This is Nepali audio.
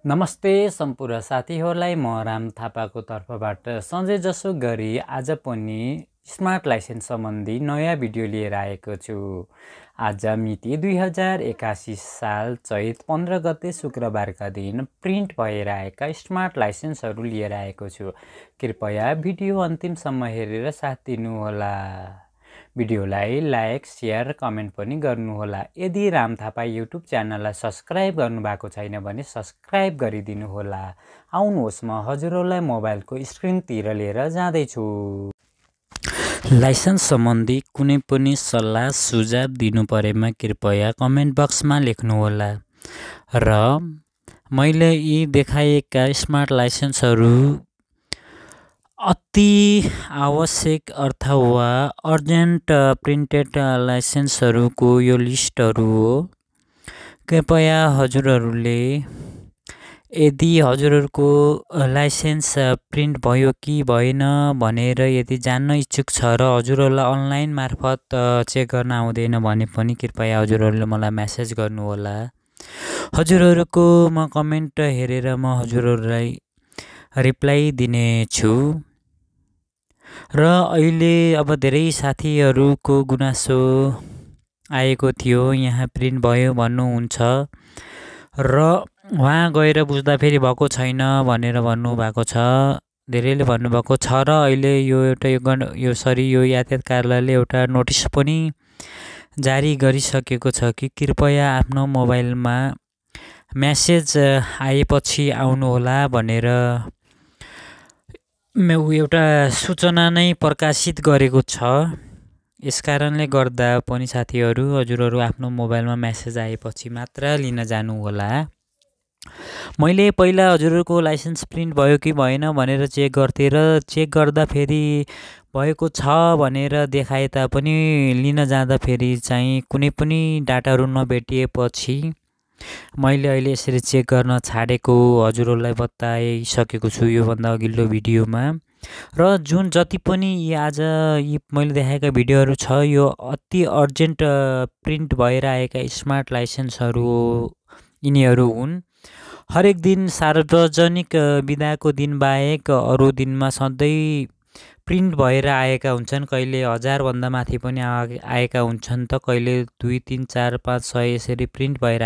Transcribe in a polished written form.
नमस्ते सम्पूर्ण साथीहरूलाई म राम थापाको तर्फबाट सधैँ जसो गरी आज पनि स्मार्ट लाइसेन्स सम्बन्धी नयाँ भिडियो लिएर आएको छु। आज मिति 2081 साल चैत 15 गते शुक्रबारका दिन प्रिन्ट भएर आएका स्मार्ट लाइसेन्सहरू लिएर आएको छु। कृपया भिडियो अन्तिमसम्म हेरेर साथ दिनुहोला। भिडियोलाई लाइक, शेयर, कमेन्ट पनि गर्नुहोला। यदि राम थापा युट्युब च्यानललाई सब्स्क्राइब गर्नुभएको छैन भने सब्स्क्राइब गरिदिनुहोला। आउनुहोस् म हजुरहरूलाई मोबाइलको स्क्रिनतिर लिएर जाँदैछु। लाइसेन्स सम्बन्धी कुनै पनि सल्लाह सुझाव दिनु परेमा कृपया कमेन्ट बक्समा लेख्नुहोला। र मैले यी देखाएका स्मार्ट लाइसेन्सहरू अति आवश्यक अथवा अर्जेन्ट प्रिन्टेड लाइसेन्सहरूको यो लिस्टहरू हो। कृपया हजुरहरूले यदि हजुरहरूको लाइसेन्स प्रिन्ट भयो कि भएन भनेर यदि जान्न इच्छुक छ र हजुरहरूलाई अनलाइन मार्फत चेक गर्न आउँदैन भने पनि कृपया हजुरहरूले मलाई मेसेज गर्नुहोला। हजुरहरूको म कमेन्ट हेरेर म हजुरहरूलाई रिप्लाई दिनेछु। र अहिले अब धेरै साथीहरूको गुनासो आएको थियो, यहाँ प्रिन्ट भयो भन्नुहुन्छ र वहाँ गएर बुझ्दा फेरि भएको छैन भनेर भन्नुभएको छ। धेरैले भन्नुभएको छ र अहिले यो एउटा यो यातायात कार्यालयले एउटा नोटिस पनि जारी गरिसकेको छ कि कृपया आफ्नो मोबाइलमा मेसेज आएपछि आउनुहोला भनेर एउटा सूचना नै प्रकाशित गरेको छ। यसकारणले गर्दा पनि साथीहरू हजुरहरू आफ्नो मोबाइलमा मेसेज आएपछि मात्र लिन जानुहोला। मैले पहिला हजुरहरूको लाइसेन्स प्रिन्ट भयो कि भएन भनेर चेक गर्थेँ र चेक गर्दा फेरि भएको छ भनेर देखाए तापनि लिन जाँदा फेरि चाहिँ कुनै पनि डाटाहरू नभेटिएपछि मैले अहिले यसरी चेक गर्न छाडेको हजुरहरूलाई बताइसकेको छु योभन्दा अघिल्लो भिडियोमा। र जुन जति पनि आज यी मैले देखाएका भिडियोहरू छ यो अति अर्जेन्ट प्रिन्ट भएर आएका स्मार्ट लाइसेन्सहरू यिनीहरू हुन्। हरेक दिन सार्वजनिक बिदाको दिन बाहेक अरू दिनमा सधैँ प्रिन्ट भएर आएका हुन्छन्। कहिले 1000 भन्दा माथि पनि आएका हुन्छन् त कहिले 2, 3, 4, 5, 6 यसरी प्रिन्ट भएर